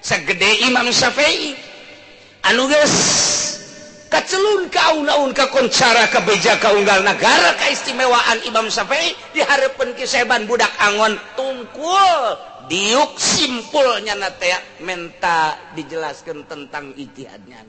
Segede Imam Syafi'i anu geus kacelun ka aun-aun kakoncara kabeja ka unggal nagara keistimewaan Imam Syafi'i dihareupeun Ki Seban budak angon tungkul diuk simpulnya na teh menta dijelaskan tentang ijtihadnya.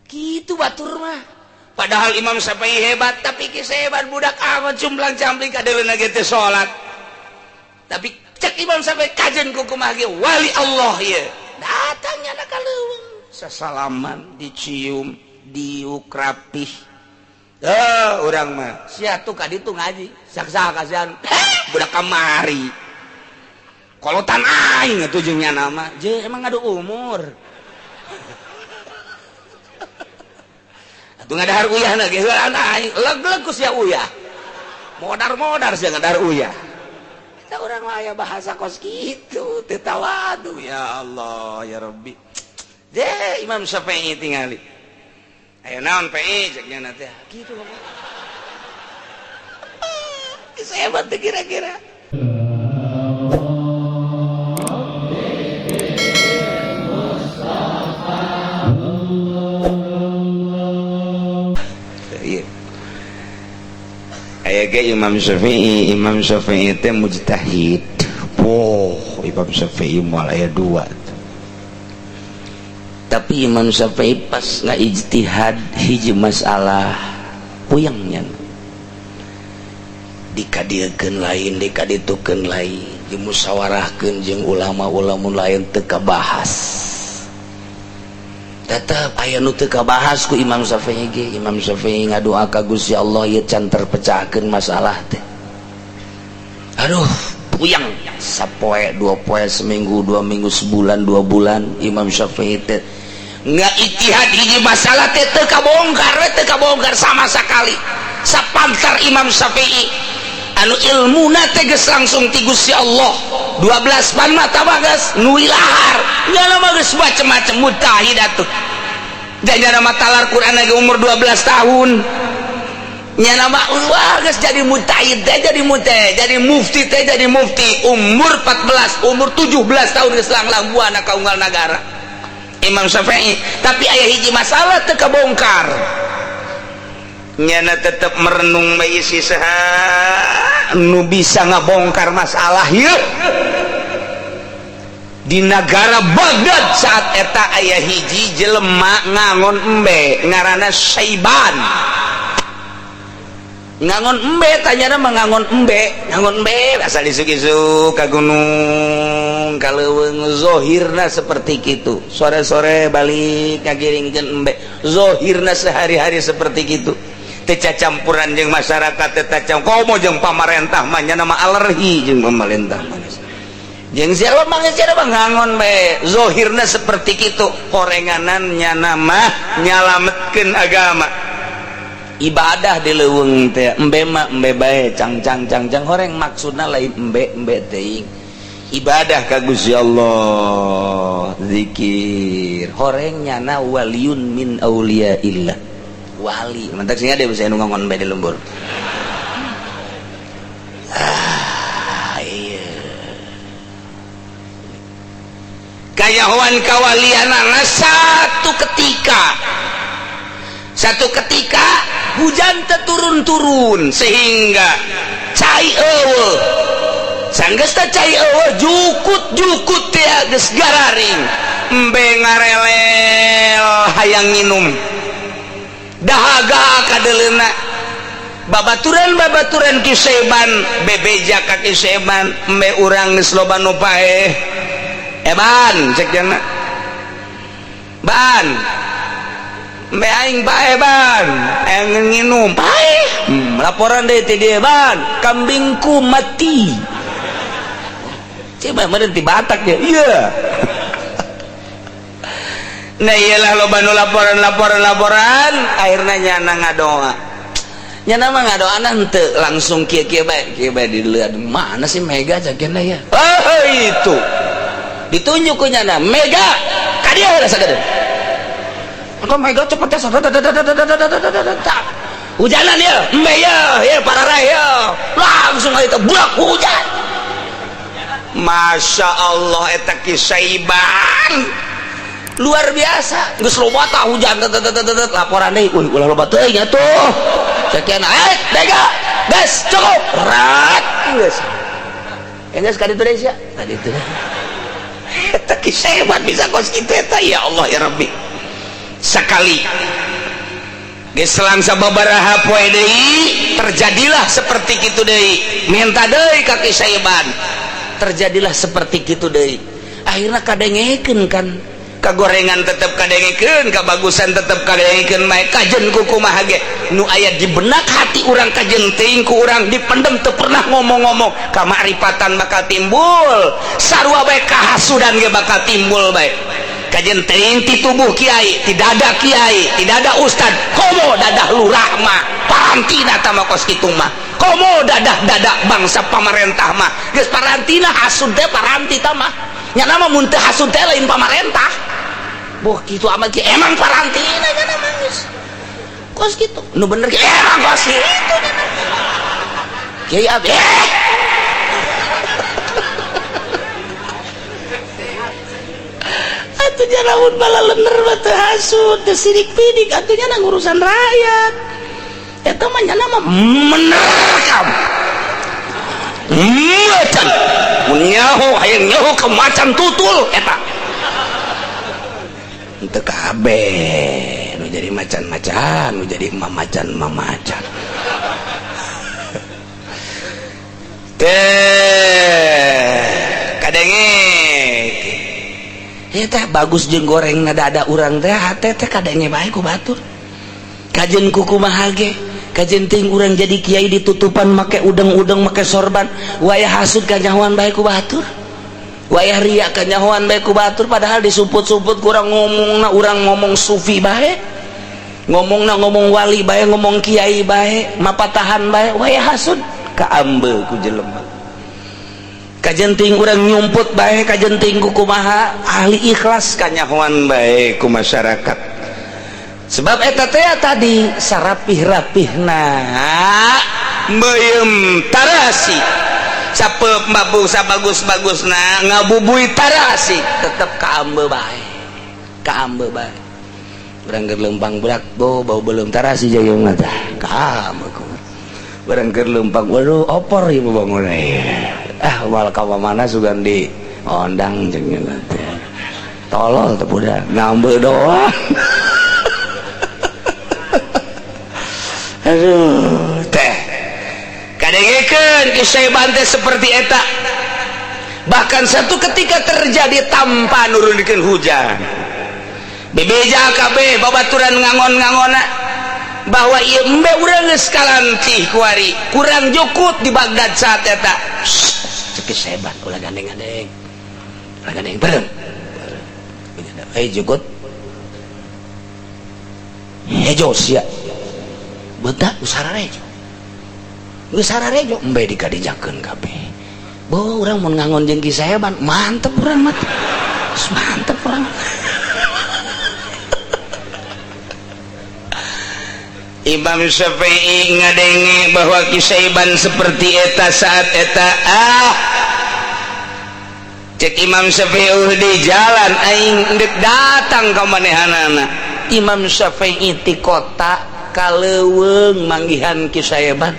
Gitu batur mah. Padahal Imam Syafi'i hebat, tapi Ki Seban budak angon cumblang cambling kadeuleuna ge teu salat. Tapi cek Imam Syafi'i kajen ku kumaha ge wali Allah ieu. Datangnya na ka leuweung, sasalaman, dicium, diuk rapih. Eh, urang mah sia tuh ka ditu ngaji saksa kasihan budak kamari kolotan aing atuh jeung nyana mah je emang ngadu umur atuh ngadahar uyahna ge heulaan aing leg-leg ku sia uyah modar-modar sia ngadahar uyah. Eta urang mah aya bahasa kos kitu teu tawadu. Ya Allah ya Rabbi. Je Imam Syafi'i tingali aya naon PI cek nyana teh kitu geus hebat teh kira-kira. Aya ge Imam Syafi'i, Imam Syafi'i teh mujtahid. Wow, Imam Syafi'i moal aya dua. Tapi Imam Syafi'i pas ngaijtihad hiji masalah puyengnya. Dikadiekeun lain, dikaditukeun lain, dimusyawarahkeun jeung ulama-ulama lain teu kabahas. Tetep aya nu teu kabahas ku Imam Syafi'i ge. Imam Syafi'i ngadoa ka Gusti Allah ieu can terpecahkeun masalah teh. Aduh, puyeng sapoe, dua poe, seminggu, 2 minggu, sebulan, 2 bulan Imam Syafi'i teh nggak ijtihad hiji masalah teh teu kabongkar we, teu kabongkar sama sekali. Sapantar Imam Syafi'i anu ilmuna teh geus langsung ti Gusti Allah 12 pan mata geus nu ilahar nyana mah geus macem-macem mujtahid atuh. Janyana mah talar Quran lagi umur 12 tahun. Nyana mah wah geus jadi mujtahid teh, jadi mujtahid, jadi mufti teh, jadi mufti umur 14, umur 17 tahun geus langlang buana ka unggal nagara Imam Syafi'i. Tapi aya hiji masalah teu kabongkar. Nyana tetep merenung bae isi saha nu bisa ngabongkar masalah ieu. Di negara Baghdad saat eta aya hiji jelema ngangon embe ngaranna Saiban. Ngangon embe tanyana mah ngangon embe, ngangon embe asal isuk-isuk ka gunung ka leuweung zohirna seperti kitu. Sore-sore balik ngagiringkeun embe, zohirna sehari-hari seperti kitu. Teu cacampuran jeung masyarakat, teu cacam komo jeung pamarentah mah nyana mah alergi jeung pamarentah mah. Jeung siapa mah siapa ngangon bae zohirna seperti kitu, horenganan nyana mah nyalametkeun agama. Ibadah di leuweung teh embe mah embe bae cang cang cang cang horeng maksudna lain embe embe teuing. Ibadah ka Gusti Allah, zikir. Horeng nyana waliun min auliyaillah. Wali, mantak sih dia bisa nu ngangon bae di lembur. Ah, iya. Kayahoan kawalianana satu ketika hujan terturun-turun sehingga cai eueuh. Sanggeus teh cai eueuh jukut-jukut teh geus gararing. Embe ngarelel hayang nginum. Dahaga kadeleuna. Babaturan-babaturan Ki Seban bebeja ka Ki Seban, embe urang geus loba nu paeh. Eban cek jana. Ban. Embe aing paeh ban, aing nginum paeh. Laporan deui ti dieu ban, kambingku mati. Coba meureun ti Batak ya. Iya. Nah iyalah loba nu laporan laporan laporan akhirnya nyana ngadoa. Nyana mah ngadoa henteu langsung kieu kieu bae, kieu bae dilihat mana sih Mega jagena ya. Oh itu. Ditunjuk ku nyana Mega ka dieu heula sagede. Engko Mega cepet teh hujanan ya, embe ya, ya para raya langsung aja buak hujan. Masya Allah eta Ki Saiban luar biasa geus loba tah hujan laporan deui euy ulah loba teuing atuh sekian eh dega geus cukup rat geus geus ka ditu deui sia ka ditu eta Ki Saiban bisa kos kitu eta ya Allah ya Rabbi sekali geus selang sababaraha poe deui terjadilah seperti kitu deui minta deui ka Ki Saiban terjadilah seperti kitu deui akhirna kadengekeun kan kagorengan tetep kadengekeun kabagusan tetep kadengekeun mae kajen ku kumaha ge nu aya di benak hati urang kajen teuing ku urang dipendem teu pernah ngomong-ngomong kamakrifatan bakal timbul sarua bae kahasudan ge bakal timbul bae kajen teuing ti tubuh kiai ti dada kiai ti dada ustad komo dadah lurah mah parantina tah mah kos kitu mah komo dadah-dadah bangsa pamarentah mah geus parantina hasud teh paranti tah mah nya nama mun teu hasud teh lain pamarentah boh kitu amat ge emang parantina nya mah geus kos kitu nu bener ge emang kos kitu nya kiai abdi atuh nya lamun balalener mah teu hasud teu sirik pidik atuh nya ngurusan rakyat eta mah nya mah menerkam macan mun nyaho hayang nyaho ke macan tutul eta teu kabeh nu jadi macan-macan nu jadi mamacan-mamacan teh kadenge ieu teh bagus jeung gorengna dada urang teh hate teh kadenge bae ku batur kajen kukumaha ge kajen ting urang jadi kiai ditutupan make udeng-udeng make sorban wayah hasud kanyahoan bae ku batur wayah riya kanyahoan bae ku batur padahal disumput-sumput kurang ngomongna urang ngomong sufi bae ngomongna ngomong wali bae ngomong kiai bae mapatahan bae wayah hasud kaambe ku jelema kajen ting urang nyumput bae kajen ting kukumaha ahli ikhlas kanyahoan bae ku masyarakat sebab eta teh tadi sarapih-rapihna meuyeum tarasi sapeup mabuk sabagus-bagusna ngabubui tarasi tetep kaambe bae kaambe bae urang keur leumpang budak bo bau beuleum tarasi jayungna tah kaambe ku urang keur leumpang waduh opor ieu bangun ah moal ka mana sugan di ondang jeung teh tolol teh budak ngambe doang. Aduh teh kadengekeun Ki Saiban teh seperti eta bahkan satu ketika terjadi tanpa nurunkeun hujan bebeja kabeh babaturan ngangon-ngangona bahwa ieu embe urang geus kalantih kuari kurang jukut di Baghdad saat eta cek Ki Saiban ulah gandeng-gandeng ulah gandeng bareng eh jukut hejo sia bentak usara rejo geus sararejo embe dikadijakeun kabeh bo urang mun ngangon jeung Ki Saiban mantep urang mah mantep urang. Imam Syafi'i ngadenge bahwa Ki Saiban seperti eta saat eta ah cek Imam Syafi'i di jalan aing deuk datang ka manehanana. Imam Syafi'i ti kota kaleuweung manggihan Ki Saiban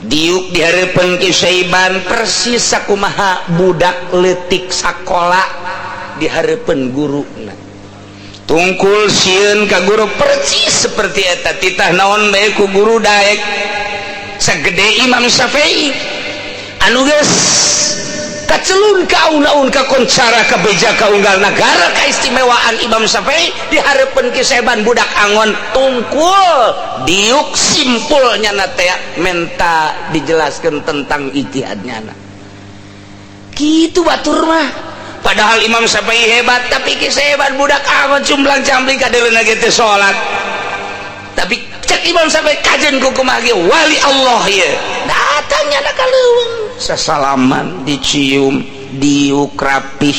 diuk di hareupeun Ki Saiban persis sakumaha budak leutik sakola di hareupeun guruna tungkul sieun ka guru persis seperti eta titah naon bae ku guru daek sagede Imam Syafi'i anu geus kacelun ka aun-aun ka koncara ka beja ka unggal nagara kaistimewaan Imam Syafi'i di hareupeun Ki Saiban budak angon tungkul diuk simpulnya na teh menta dijelaskeun tentang ijtihadnya na kitu batur mah. Padahal Imam Syafi'i hebat tapi Ki Saiban budak angon cumblang cambling kadeuleuna ge teu salat tapi cek Imam Syafi'i kajen ku kumaha ge wali Allah ieu datangnya na ka leuweung sasalaman dicium diuk rapih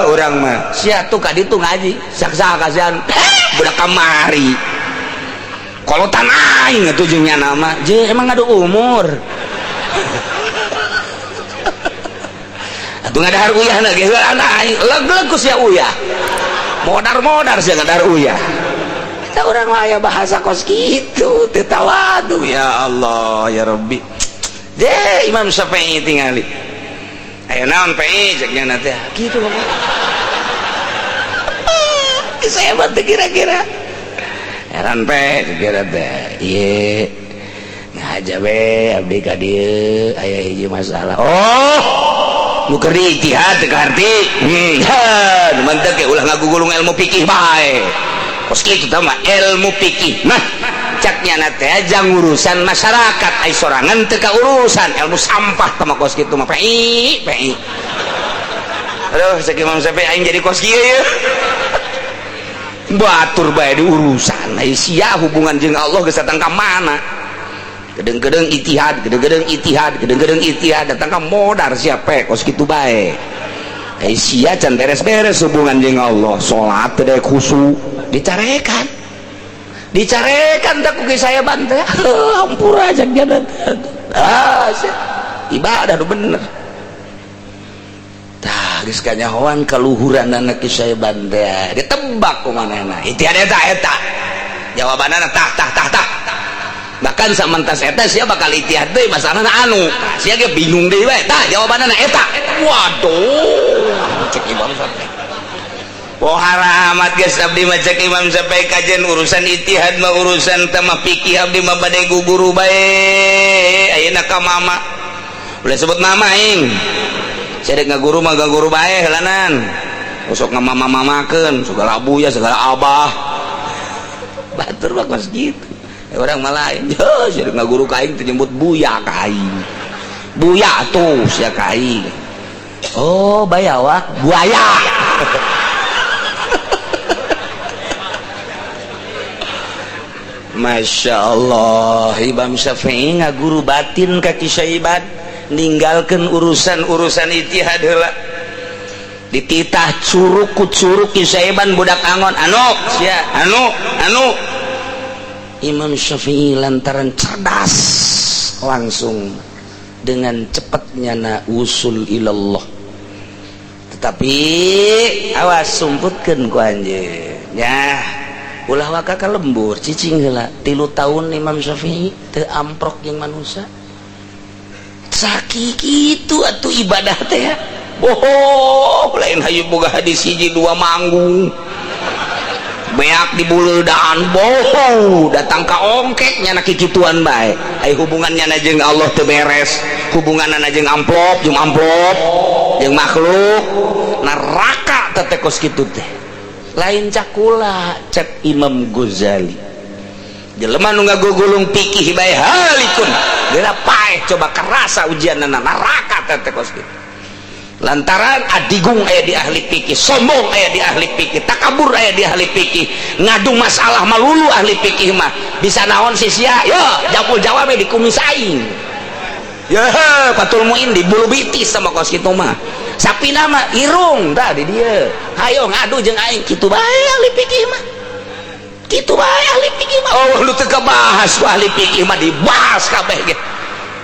urang mah sia tuh ka ditu ngaji saksa kasihan budak kamari kolotan aing atuh jeung nya nama je emang ngadu umur. Tuh ngadahar uyah na ge heula aing leg-leg ku sia uyah. Modar-modar sia ngadahar uyah. Kita orang mah aya bahasa kos kitu teu tawadu. Ya Allah ya Rabbi. Deh Imam Syafi'i tingali. Ayo naon PI cek nya teh. Kitu bapak. Saya mah kira-kira. Heran pe kira teh. Ieu ngaja we abdi ka dieu aya hiji masalah. Oh, nu keur ijtihad teu kaharti. Ha, mantep ge ulah ngagugulung ilmu fikih bae. Kos kitu tah mah ilmu fikih. Nah, cak nyana teh jang urusan masyarakat ai sorangan teu ka urusan ilmu sampah tah mah kos kitu mah PI, PI. Aduh, cek Imam Syafi'i aing jadi kos kieu ye. Batur bae di urusan. Ai sia hubungan jeung Allah geus datang ka mana? Gedeng-gedeng ijtihad, gedeng-gedeng ijtihad, gedeng-gedeng ijtihad datang ka modar siapa kos kitu bae. Ai sia can beres-beres hubungan jeung Allah, salat teu daek khusyuk, dicarekan. Dicarekan tak ku saya bantah. Hampura cak nya. Ah, ibadah nu bener. Tah geus kanyahoan kaluhuran anak saya bantah, ditebak ku manehna. Ijtihad eta eta. Jawabanana tah tah tah tah. Bahkan samantas eta sia bakal ijtihad deui masalahna anu. Tah sia ge bingung deui bae. Tah jawabanana eta. Waduh, cek Imam Syafi'i. Pohara amat geus abdi mah cek Imam Syafi'i kajen urusan ijtihad mah urusan teh mah fikih abdi mah bade guguru bae. Ayeuna ka mama. Boleh sebut mama aing. Sia dek ngaguru mah gaguru bae heulanan. Sok ngamama-mamakeun segala abuya segala abah. Batur mah kos kitu. Orang malah lain, sia ngaguru ka aing teu nyebut buya ka aing. Buya tuh sia ka aing. Oh, bayawak buaya. Masya Allah, Imam Syafi'i ngaguru batin ka Ki Syaiban, ninggalkeun urusan-urusan ijtihad heula. Dititah curug ku curug Ki Syaiban budak angon, anu sia, anu, anu. Imam Syafi'i lantaran cerdas langsung dengan cepatnya na usul ilallah. Tetapi awas sumputkeun ku anjeun. Ya, ulah waka ka lembur cicing heula 3 tahun Imam Syafi'i teu amprok jeung manusia. Sakitu atuh ibadah teh. Bohong, lain hayu boga hadis hiji dua manggung. Beak di buleudaan bohong, datang ka ongkek nyana kikituan bae. Ai hubungannya na jeung Allah teu beres, hubunganna jeung amplop, jeung makhluk, neraka teh kos kitu teh. Lain cakula cek Imam Ghazali. Jelema nu ngagugulung fikih bae halikun. Geura paeh coba kerasa ujianna neraka teh kos kitu. Lantaran adigung aya di ahli fikih, sombong aya di ahli fikih, takabur aya di ahli fikih, ngadu masalah malulu ahli fikih mah. Bisa naon sih sia? Yo, japul jawab di kumis aing. Ya, Fathul Muin di bulu bitis sama kos kitu mah. Sapi nama irung tah di dieu. Hayo ngadu jeung aing kitu bae ahli fikih mah. Kitu bae ahli fikih mah. Oh, lu teu kabahas ku ahli fikih mah dibahas kabeh ge.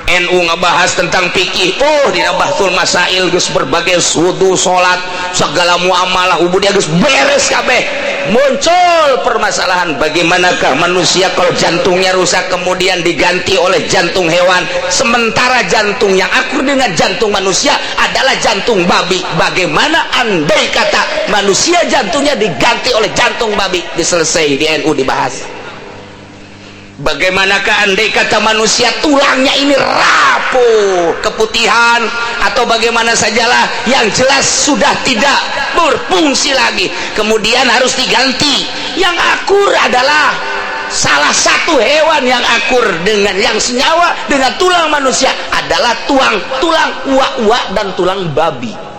NU ngebahas tentang fikih, oh dina Bahsul Masail geus berbagai sudu salat segala muamalah ubudiyah geus beres kabeh. Muncul permasalahan bagaimanakah manusia kalau jantungnya rusak kemudian diganti oleh jantung hewan, sementara jantung yang akur dengan jantung manusia adalah jantung babi. Bagaimana andai kata manusia jantungnya diganti oleh jantung babi? Diselesai di NU dibahas. Bagaimanakah andai kata manusia tulangnya ini rapuh, keputihan atau bagaimana sajalah, yang jelas sudah tidak berfungsi lagi, kemudian harus diganti. Yang akur adalah salah satu hewan yang akur dengan yang senyawa dengan tulang manusia adalah tulang uak-uak dan tulang babi.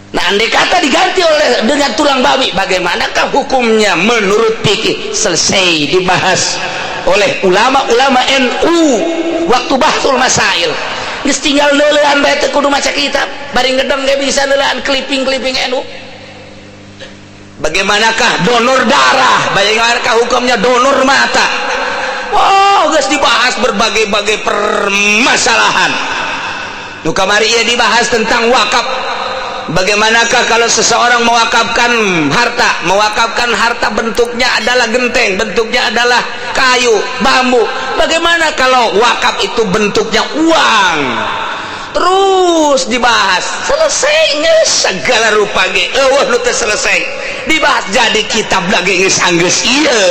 Nah, andai kata diganti oleh dengan tulang babi, bagaimanakah hukumnya menurut fikih? Selesai dibahas oleh ulama-ulama NU waktu Bahsul Masail. Geus tinggal neuleuan bae teu kudu maca kitab, bari ngedeng ge bisa neuleuan clipping-clipping NU. Bagaimanakah donor darah? Bagaimanakah hukumnya donor mata? Wow, geus dibahas berbagai-bagai permasalahan. Nu kamari ieu dibahas tentang wakaf. Bagaimanakah kalau seseorang mewakafkan harta? Mewakafkan harta bentuknya adalah genteng, bentuknya adalah kayu, bambu. Bagaimana kalau wakaf itu bentuknya uang? Terus dibahas, selesai segala rupa ge. Euweuh nu teu selesai. Dibahas jadi kitab lagi geus anggeus ieu.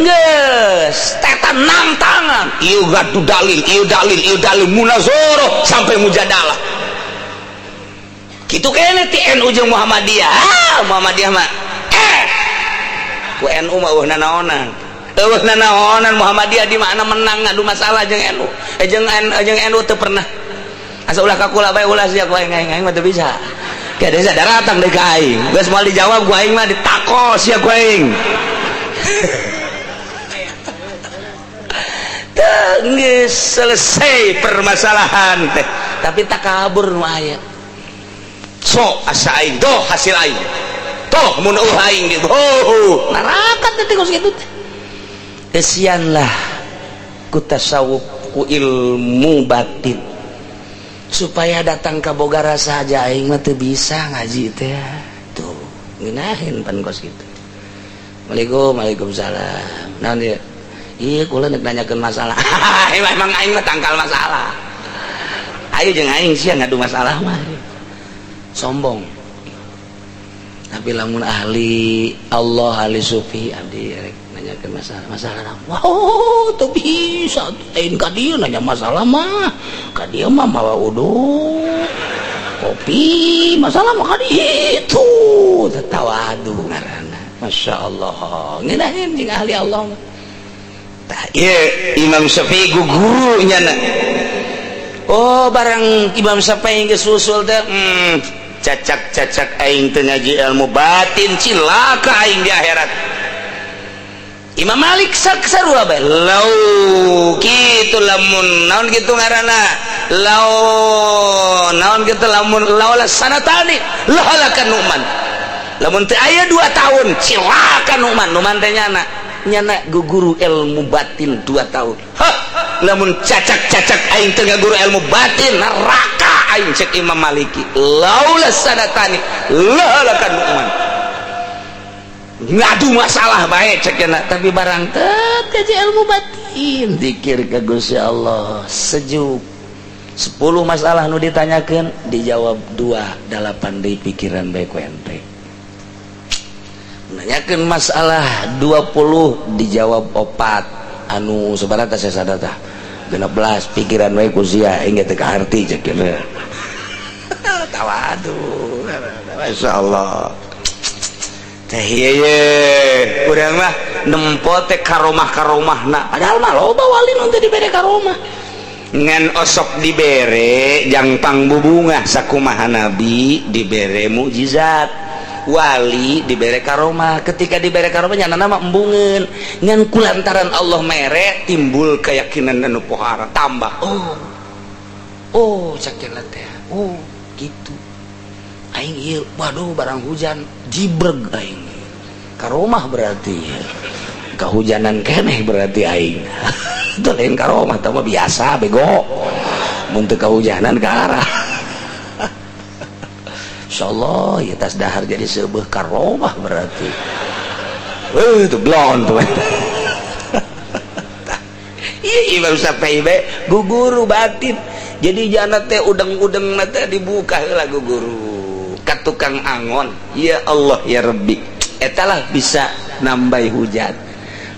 Geus tetan tangan. Ieu gadu dalil, ieu dalil, ieu dalil, munazoroh sampai mujadalah. Gitu kayaknya ti NU jeung Muhammadiyah. Ah, Muhammadiyah mah ku NU mah euweuh nanaonan. Euweuh nanaonan Muhammadiyah di mana menang ngadu masalah jeung NU. Jeung NU teu pernah. Asa ulah ka kula bae, ulah sia ku aing, aing aing mah teu bisa. Kayak desa daratang deui ka aing. Geus moal dijawab ku aing mah, ditakos sia ku aing. Teu geus selesai permasalahan teh. Tapi takabur nu aya. Sok asa aing doh hasil aing toh mun eueuh aing gitu, oh neraka teh kos kitu teh. Kesianlah ku tasawuf, ku ilmu batin, supaya datang ka boga rasa aja aing mah teu bisa ngaji teh tuh ngeunaheun pan kos kitu. Waalaikum, waalaikumsalam. Naon ieu? Iya, kula nek nanyakeun masalah. Emang aing mah tangkal masalah. Ayo jeung aing sia ngadu masalah mah. Sombong. Tapi lamun ahli Allah, ahli sufi, abdi rek nanyakeun masalah, masalah. Wow, teu bisa lain ka dieu nanya masalah mah. Ka dieu mah mawa uduk kopi, masalah mah ka ditu. Tawadu ngaranna. Masya Allah. Ngeunaheun jeung ahli Allah mah. Tah ieu Imam Syafi'i gugurunya na. Oh, barang Imam Syafi'i geus usul teh, cacak-cacak aing teu ngaji ilmu batin, cilaka aing di akhirat. Imam Malik sarua bae. Lau kitu lamun naon kitu ngaranna? Lau naon kitu lamun laula sanatani lahalakan Nu'man. Lamun teu aya 2 tahun cilaka Nu'man. Nu'man teh nyana nyana guguru ilmu batin 2 tahun. Hah, lamun cacak-cacak aing teu ngaguru ilmu batin, neraka aing, cek Imam Maliki. Laula sanatani lahalakan Nu'man. Ngadu masalah bae cek cenah, tapi barang teu kaji ilmu batin, dikir ka Gusti Allah sejuk. 10 masalah nu ditanyakeun dijawab 2, 8 deui pikiran bae ku ente. Nanyakeun masalah 20 dijawab 4, anu sabaraha teh sadar tah 16 pikiran bae ku sia, aing teu kaharti cek cenah. Tawadu. Masyaallah. Teh ieu urang mah nempo teh karomah-karomahna, padahal mah loba wali nu teu dibere karomah. Ngan osok dibere jangpang bubungah sakumaha nabi dibere mukjizat, wali dibere karomah. Ketika dibere karomah nyana nama embungeun, ngan kulantaran Allah mere timbul keyakinan anu pohara tambah. Oh, oh cek teh, oh gitu aing ieu, waduh barang hujan jibreg aing karomah, berarti kehujanan keneh berarti aing. Itu lain karomah, tah mah biasa bego mun teu kahujanan ke arah. Insyaallah ya tas dahar jadi sebuah karomah berarti. Itu blon tuh. Iya, Imam Syafi'i bae guguru batin. Jadi jana teh udeng-udeng teh dibuka heula guguru ka tukang angon. Ya Allah ya Rabbi, etalah bisa nambah hujan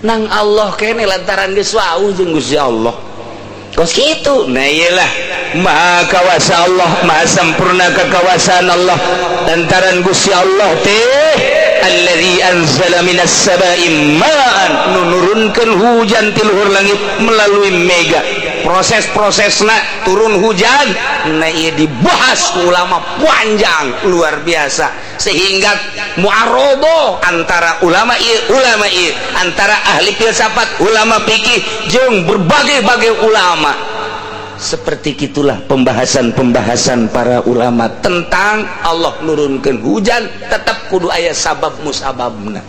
nang Allah kene lantaran geus wau jeung Gusti Allah kos kitu. Nah iyalah maha kawasa Allah, maha sempurna kekawasaan Allah lantaran Gusti Allah teh alladzi anzala minas sama'i ma'an, nurunkeun hujan ti luhur langit melalui mega, proses-prosesna turun hujan. Nah ieu dibahas ku ulama panjang luar biasa sehingga muarobo antara ulama ieu, ulama ieu, antara ahli filsafat, ulama fikih jeung berbagai-bagai ulama. Seperti itulah pembahasan-pembahasan para ulama tentang Allah nurunkeun hujan tetap kudu aya sabab musababna.